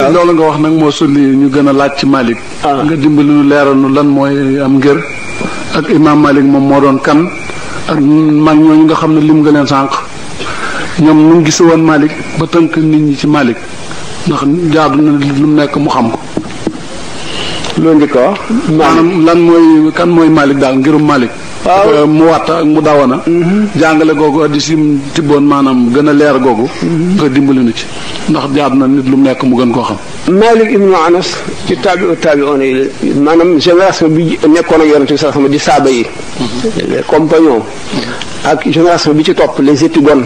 loolu nga wax nag moo sulli ñu gën a laaj ci Malik. nga dimbali nu leeral nu lan mooy am ngir ak imam Malik moom moo doon kan ak mag ñooñu nga xam ne lim nga leen sànq ñoom ñu ngi gis woon Malik ba tënk nit ñi ci Malik ndax jaadu na lu mu nekk mu xam ko. loolu nga ko wax. maanaam lan mooy kan mooy Malik daal ngirum Malik. waaw mu watta ak mu dawana. jàngale googu addi si tibboon maanaam gën a leer googu. nga dimbali nu ci ndax jaadu na nit lu mu nekk mu gën koo xam. Malik ibnu Anas ci taabi'oon yi maanaam génération bi nekkoon ak yonent bi sallallahu alayhi wasallam di saaba yi. les compagnons. ak génération bi ci topp les épigones.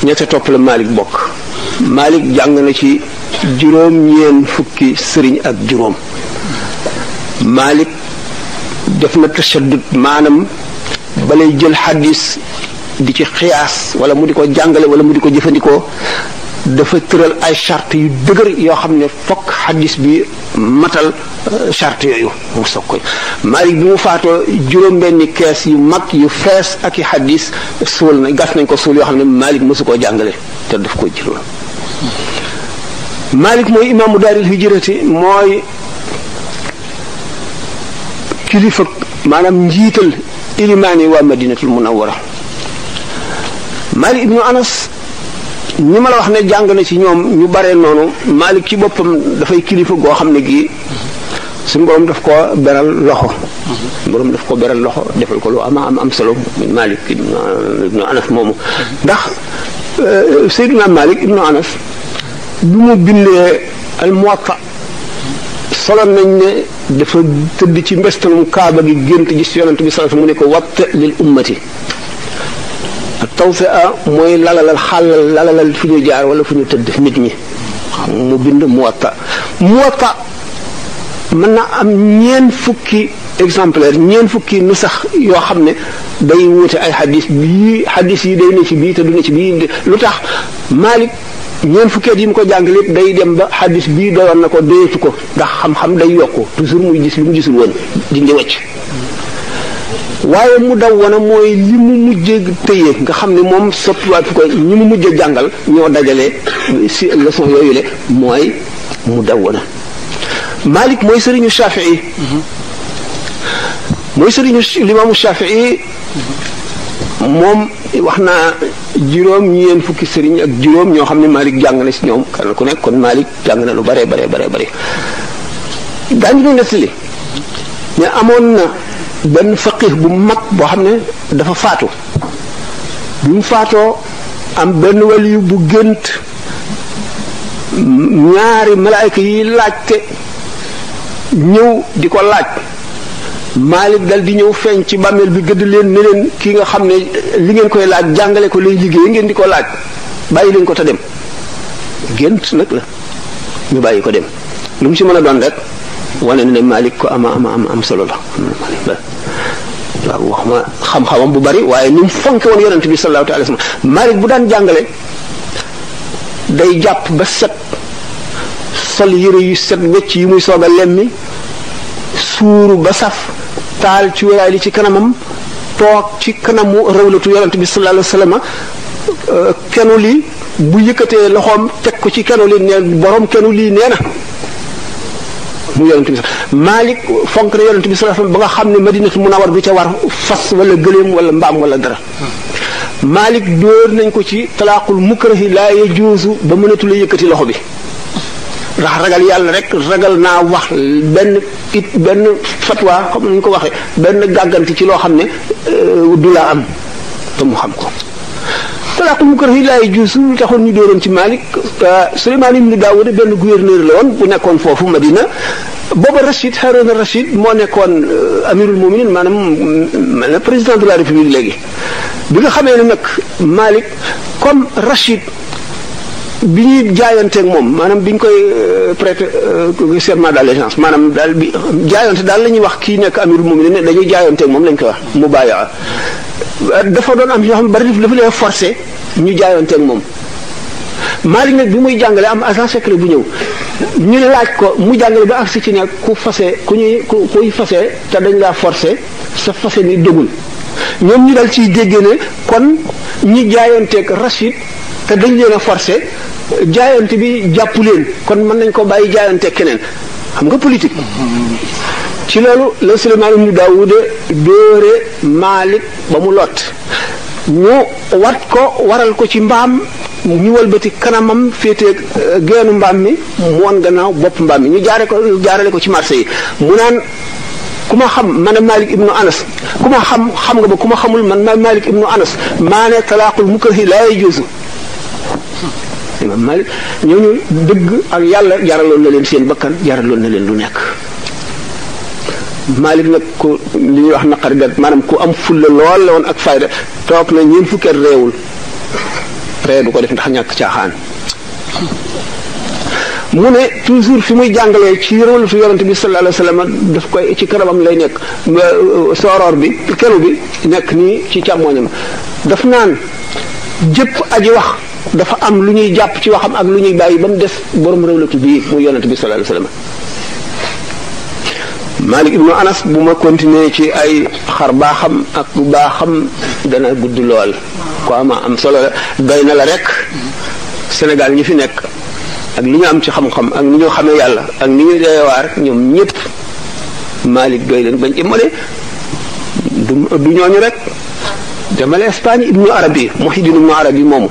ñette topp la Malik bokk. Malik jàng na ci juróom-ñeent fukki sëriñ ak juróom. Malik def na tashaddud maanaam balay jël xadis di ci xiyaas wala mu di ko jàngale wala mu di ko jëfandikoo dafa tëral ay charte yu dëgër yoo xam ne fokk xadis bi matal charte yooyu mu soog koy Malik bi mu faatoo juróom-benni kees yu mag yu fees ak i xadis suul na gas nañ ko suul yoo xam ne Malik mësu koo jàngale te daf ko jëloon. Malik mooy imaamu daaril hijrati mooy kilifa maanaam njiital ilimaani waa madinatul munawwara. Malik ibnu Anas ñi ma la wax ne jàng na ci ñoom ñu bare noonu Malik ci boppam dafay kilifa goo xam ne gii suñu borom daf ko beral loxo. borom daf ko beral loxo defal ko lu am solo Malik ibnu Anas moomu ndax Seydina Malik ibnu Anas bi mu bindee al Muwatta solo nañ ne dafa tëdd ci mbestalum Kaaba gi gént gis yonent bi sallallahu alayhi wasallam mu ne ko watt lil ummati tawfi'a mooy lalalal fu ñu jaar wala fu ñu tëdd nit ñi mu bind Muwatta mën na am ñeent fukki exemplaire ñeent fukki nu sax yoo xam ne day wute ay xadis yi day ne ci bii te du ne ci bii lu tax Malik ñeent fukkeet yi mu ko jàng lépp day dem ba xadis bii doyoon na ko doyatu ko ndax xam-xam day yokku toujours muy gis li mu gisul woon dindi wacc waaye mu daw wana mooy li mu mujjee tëye nga xam ne moom sottiwaat fu ko ñi mu mujjee jàngal ñoo dajale si leçon yooyu le mooy mu daw wana Malik mooy sëriñu Shafii mooy sëriñu limaamu Shafii moom wax naa juróom-ñeent fukki sëriñ ak juróom ñoo xam ne Malik jàng na si ñoom kan ku nekk kon Malik jàng na lu bare daañu ñu nettali mais amoon na benn faqih bu mag boo xam ne dafa faatu bi mu faatoo am benn waliyu bu gént ñaari malaayka yi laajte ñëw di ko laaj Malik dal di ñëw feeñ ci bàmmeel bi gëdd leen ne leen kii nga xam ne li ngeen koy laaj jàngale ko lay liggéey ngeen di ko laaj bàyyi leen ko te dem gént nag la ñu bàyyi ko dem lu mu ci mën a doon rek wane ne Malik ko am solo la waaw wax ma xam-xamam bu bari waaye ni mu fonke woon yonent bi sallallahu alayhi wasallam Malik bu daan jàngale day jàpp ba set sol yére yu set wecc yi muy soog a lemmi suuru ba saf taal ci wéraay li ci kanamam toog ci kanamu rawlatu yonent bi sallallahu alayhi wasallam kenu li bu yëkkatee loxoom teg ko ci kenu li ne borom kenu lii nee na mu yonent bi Malik fonk na yonent bi sallallahu alayhi wasallam ba nga xam ne Madinatu Munawwar bi ca war fas wala gëléem wala mbaam wala dara Malik dóor nañ ko ci talaaqul mukrahi laa yajuuzu ba mënatu la yëkkati loxo bi ndax ragal yàlla rek ragal naa wax benn fatwa comme ni ñu ko waxee benn gàgganti ci loo xam ne du laa am te mu xam ko talaaqul mukrahi laa yajuuzu lu taxoon ñu dóoroon ci Malik Suleymaan ibn Daawuda benn gouverneur la woon bu nekkoon foofu Madina booba Harun Rashid moo nekkoon amirul muminin maanaam président de la république léegi bi nga xamee ne nag Malik comme Rashid bi ñuy jaayanteeg moom maanaam bi ñu koy prêter serment d'allégeance maanaam daal bi jaayante daal la ñuy wax kii nekk amirul muminin dañuy jaayanteeg moom lañ koy wax mu bàyyi dafa doon am yoo xam ne bari dafa leen forcé ñu jaayanteeg moom Malik nag bi muy jàngale am agent secret bu ñëw ñu laaj ko mu jàngale ba agsi ci ne kuy fase te dañ laa forcé sa fase ni dëggul ñoom ñu dal ciy dégg ne kon ñi jaayanteeg Rashid te dañ leen a forcé jaayante bi jàppu leen kon mën nañ ko bàyyi jaayante keneen xam nga politique. ci loolu la Suleymaan ibnu Daawuda dóore Maalik ba mu lot ñu waral ko ci mbaam ñu walbati kanamam féete geenu mbaam mi mu won gannaaw bopp mbaam mi ñu jaarale ko ci marché yi mu naan ku ma xam man Malik ibnu Anas ku ma xam nga ba ku ma xamul man Malik ibnu Anas maa ne talaaqul mukrahi laa yajuuzu imam Malik ñooñu dëgg ak yàlla jaraloon na leen seen bakkan jaraloon na leen lu nekk. Malik nag ku li ñuy wax naqari dat maanaam ku am fulla lool la woon ak fayda toog na ñeent fukki at réewul ree du ko def ndax ñàkk caaxaan. mu ne toujours fi muy jàngalee ci rôle yonent bi sallallahu alayhi wasallam daf koy ci kanamam lay nekk sooroor bi kenu bi nekk nii ci càmmooñam daf naan jëpp aji wax dafa am lu ñuy jàpp ci waxam ak lu ñuy bàyyi ba mu des borom rëwlatu bii muy yonent bi sallallahu alayhi wasallam. Malik ibnu Anas bu ma continuer ci ay xar baaxam ak bu baaxam dana gudd lool ko am solo la doy na la rek Sénégal ñi fi nekk ak li ñu am ci xam-xam ak ni ñu xamee yàlla ak ni ñu deewaar ñoom ñëpp Malik doy leen bañ imale du ñooñu rek demale Espagne ibnu Arabi Muhyiddin ibnu Arabi moomu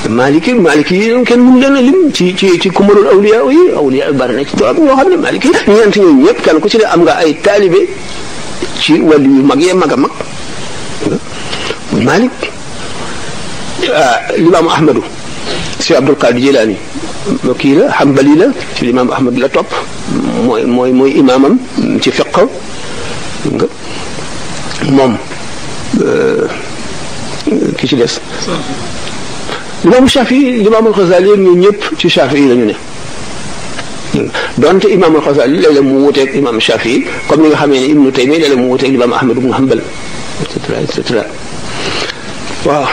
Maliki yi kenn mun leen a lim ci kumarul awliya bari na ci toog ñoo xam ne Maliki ñeent ñooñu ñëpp kenn ku ci ne am nga ay taalibe ci wàllu yu mag yee mag a mag Malik limaamu Ahmadu si Abdul Qadir Jilani kii la Hanbali la ci limaamu Ahmadu la topp mooy imaamam ci fiqh nga moom ki ci des Imaamu Shafii Imaamul Xasaali ñun ñëpp ci Shafii la ñu ne donte Imaamul Xasaali léeg-léeg mu wuteeg Imaam Shafii comme ni nga xamee ne Ibnu Taymiya léeg-léeg mu wuteeg Imaam Ahmad ibnu Hanbal et cetera waaw.